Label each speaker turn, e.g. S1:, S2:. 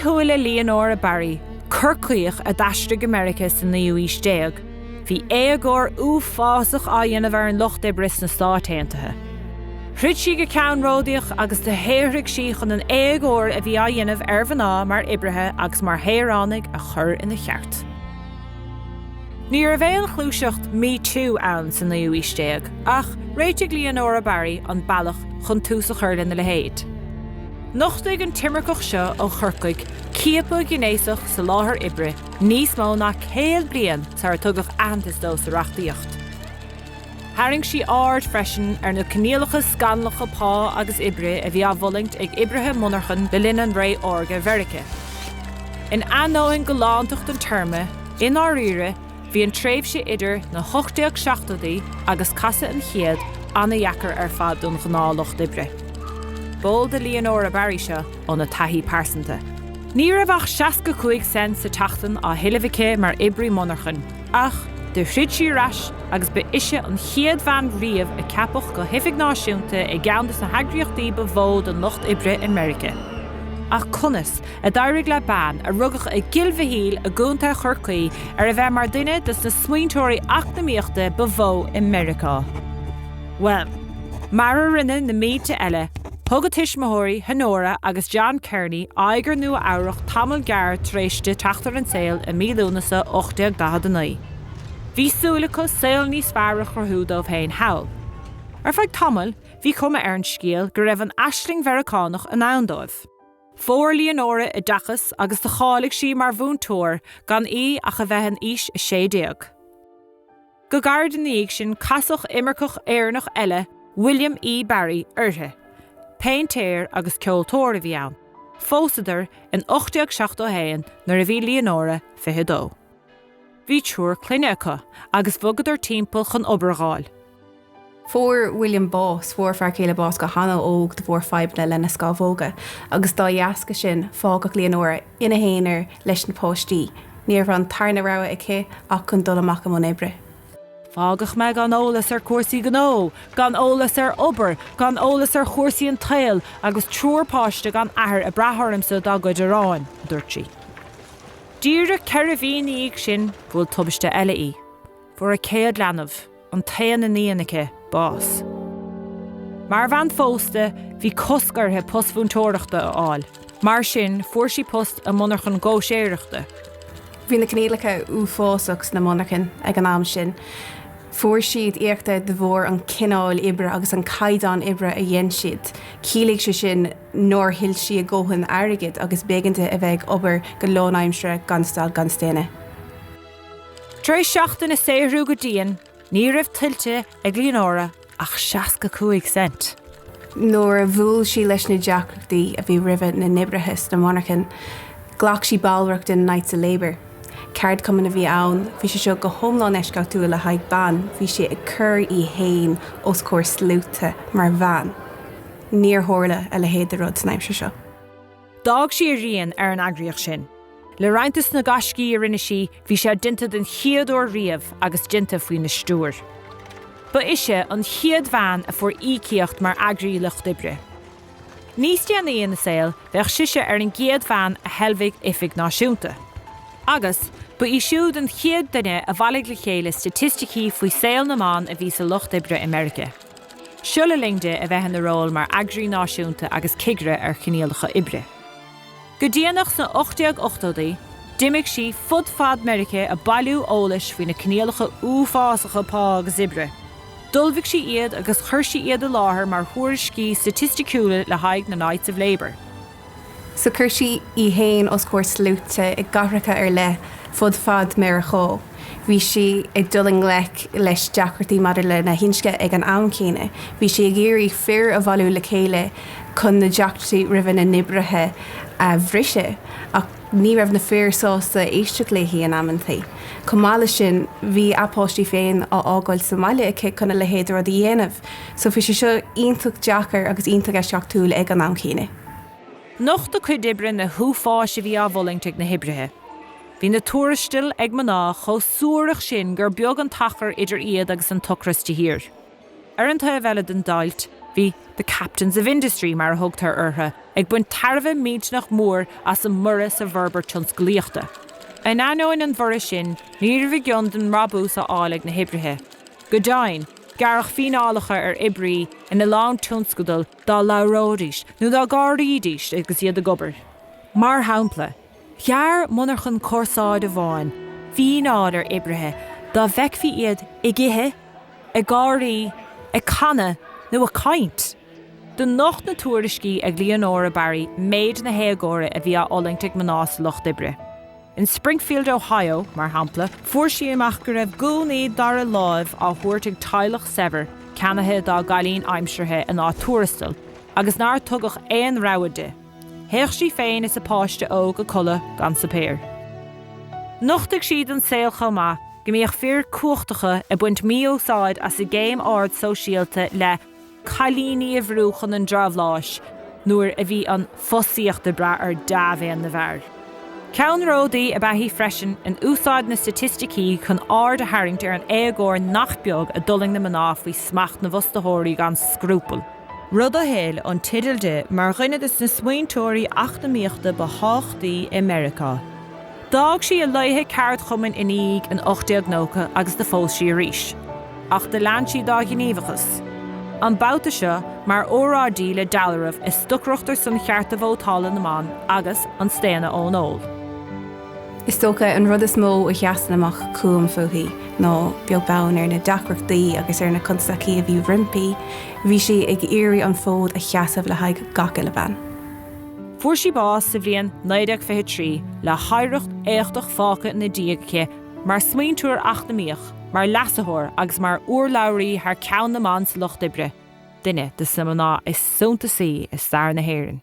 S1: shúile Leonora Barry, Corcaíoch a d'aistrigh go Meiriceá sa naoú aois déag, bhí éagóir uafásach á dhéanamh ar an lucht oibre sna Stáit Aontaithe. Throid sí go ceannródaíoch agus do shaothraigh sí chun an éagóir a bhí á dhéanamh ar mhná mar oibrithe agus mar shaoránaigh a chur ina cheart. Ní raibh aon ghluaiseacht Me Too ann sa naoú aois déag, ach réitigh Leonora Barry an bealach chun tús a chur lena leithéid. Nochtaigh an t-imirceach seo ó Chorcaigh ciapadh gnéasach sa láthair oibre níos mó ná 100 bliain sar a tugadh aitheantas dó sa reachtaíocht. Tharraing sí aird freisin ar na coinníollacha scannalacha pá agus oibre a bhí á bhfulaingt ag oibrithe monarchan le linn an ré órga i Mheiriceá. In ainneoin galántacht an téarma, i ndáiríre bhí an tréimhse idir na 1870idí agus casadh an chéid an-dheacair ar fad don ghnáthlucht oibre. B'eol do Leonora Barry seo óna taithí pearsanta. Ní raibh ach 65 cent sa tseachtain á thuilleamh aici mar oibrí monarchan, Ach do throid sí ar ais agus ba ise an chéad bhean riamh a ceapadh go hoifig náisiúnta i gceann de na heagraíochtaí ba mhó don lucht oibre i Meiriceá. Ach conas a d'éirigh le bean a rugadh i gCill Mhichíl i gContae Chorcaí ar a bheith mar duine de na smaointeoirí eacnamaíochta ba mhó i Meiriceá? Bhuel, mar a rinne na mílte eile, thug a tuismitheoirí, Honora agus John Kearney, aghaidh ar Nua Eabhrac tamall gearr tar éis di teacht ar an saol i mí Lúnasa 1849. Bhí súil acu saol níos fearr a chruthú dóibh féin thall. Ar feadh tamaill, bhí cuma ar an scéal go raibh an aisling Mheiriceánach in ann dóibh. Fuair Leonora oideachas agus do cháiligh sí mar mhúinteoir gan í ach a bheith in aois 16. Go gairid ina dhiaidh sin casadh imirceach Éireannach eile, William E. Barry, uirthi. Péintéir agus ceoltóir a bhí ann. Phósadar in 1871 nuair a bhí Leonora 22. Bhí triúr clainne acu agus bhogadar timpeall chun obair a dh'fháil.
S2: Fuair William bás, fuair a fear céile bás go han-óg de bharr fadhbanna lena scamhóga agus dá dheasca sin fágadh Leonora ina haonar leis na páistí. Ní raibh an tarna rogha aici ach chun dul amach i mbun oibre.
S1: Fágadh mé gan eolas ar chúrsaí gnó, gan eolas ar obair, gan eolas ar chúrsaí an tsaoil agus triúr páiste gan athair ag brath ormsa dá gcuid aráin, a dúirt sí. Díreach 4 mhí ina dhiaidh sin, bhuail tubaiste eile í. Fuair a céad leanbh, an t-aon iníon aici, bás. Mar bhean phósta, bhí cosc uirthi post mhúinteoireachta a fháil. Mar sin, fuair sí post i monarchan góiséireachta.
S2: Bhí na coinníollacha uafásach sna monarchain ag an am sin. Fuair siad íoctha de bharr an cineáil oibre agus an caighdeán oibre a dhein siad. Chiallaigh sé sin nár thuill sí a dhóthain airgid agus b'éigean di a bheith ag obair go lánaimseartha gan stad gan staonadh.
S1: Tar éis seachtain ag saothrú go dian, ní raibh tuillte ag Leonora ach 65 cent.
S2: Nuair a bhuail sí leis na deacrachtaí a bhí roimhe na n-oibrithe sna monarchain, ghlac sí ballraíocht in Knights of Labour. Ceardchumann a bhí ann, bhí sé seo go hiomlán eisceachtúil le haghaidh ban, bhí sí ag cur í fhéin os comhair sluaite mar bhean. Níor tharla a leithéid de rud san aimsir seo.
S1: D'fhág sí a rian ar an eagraíocht sin. Le roinnt de na gaiscí a rinne sí, bhí sé déanta den chéad uair riamh agus déanta faoina stiúir. Ba ise an chéad bhean a fuair íocaíocht mar eagraí lucht oibre. Níos déanaí ina saol, bheadh sise ar an gcéad bhean a sheilbhigh oifig náisiúnta. Agus, ba í siúd an chéad duine a bhailigh le chéile staitisticí faoi saol na mban a bhí sa lucht oibre i Meiriceá. Seo le linn di a bheith ina ról mar eagraí náisiúnta agus cigire ar choinníollacha oibre. Go déanach sna 1880idí, d'imigh sí fud fad Meiriceá ag bailiú eolais faoi na coinníollacha uafásacha pá agus oibre. D'ullmhaigh sí iad agus chuir sí iad i láthair mar thuairiscí staitisticiúla le haghaidh na Knights of Labour.
S2: So chuir sí í fhéin os comhair sluaite i gcathracha ar leith fud fad Meiriceá. Bhí sí ag dul i ngleic leis deacrachtaí maidir lena hinscne ag an am céanna. Bhí sí ag iarraidh fir a bhailiú le chéile chun na deacrachtaí roimhe na n-oibrithe a bhriseadh ach ní raibh na fir sásta éisteacht léi in amantaí. Chomh maith leis sin bhí a páistí féin á fhágáil sa mbaile aici chun a leithéid de rud a dhéanamh. So bhí sé seo iontach deacair agus iontach eisceachtúil ag an am céanna.
S1: Nocht a cuid oibre na huafáis a bhí á bhfulaingt ag na hoibrithe. Bhí na tuarastail ag mná chomh suarach sin gur beag an t-achar idir iad agus an t-ocras de shíor. Ar an taobh eile den deighilt, Bhí 'the captains of industry', mar a thugtar orthu, ag baint tairbhe millteanach mór as an mborradh sa bhforbairt tionsclaíochta. In ainneoin an bhorraidh sin, ní raibh a gcion den mbrabús á fháil ag na hoibrithe. Go deimhin, gearradh fíneálacha ar oibrí ina lán tionscadal dá labhróidís nó dá gáirídís agus iad ag obair. Mar shampla, ghearr monarchan córsáid amháin fíneáil ar oibrithe dá bhfeicfí iad ag ithe, ag gáirí, ag canadh nó ag caint. Do nocht na tuairiscí ag Leonora Barry méid na héagóra a bhí á fhulaingt ag mná sa lucht oibre. In Springfield, Ohio, mar shampla, fuair sí amach go raibh gúnaí dara láimh á thabhairt ag teaghlach saibhir ceannaithe dá gcailín aimseartha in áit tuarastail, agus nár tugadh aon rabhadh di. Théadh sí féin is a páiste óg a codladh gan suipéar. Nochtaigh sí don saol chomh maith go mbíodh fir cumhachtacha ag baint mí-úsáid as a gcéim ard sóisialta le cailíní a bhrú chun an drabhláis nuair a bhí an fosaíocht ag brath ar dea-mhéin na bhfear. Ceannródaí ab ea í freisin in úsáid na staitisticí chun aird a tharraingt ar an éagóir nach beag a d'fhulaing na mná faoi smacht na bhfostaitheoirí gan scrupall, rud a thuill an teideal di mar dhuine de na smaointeoirí eacnamaíochta ba thábhachtaí i Meiriceá. D'fhág sí a laetha ceardchumainn ina dhiaidh in 1890 agus do phós sí arís. Ach do lean sí dá gníomhachas. An babhta seo mar óráidí le dealramh ag stocaireacht ar son chearta vótála na mban agus an staonadh ón ól.
S2: Is dócha an rud is mó a sheasann amach chugam fúithi ná, beag beann ar na deacrachtaí agus ar na constaicí a bhí roimpi, bhí sí ag iarraidh an fód a sheasamh le haghaidh gach uile bean.
S1: Fuair sí bás sa bhliain 1923 le hoidhreacht éachtach fágtha ina diaidh aici mar smaointeoir eacnamaíoch, mar leasaitheoir agus mar urlabhraí thar ceann na mban sa lucht oibre, duine de na mná is suntasaí i stair na hÉireann.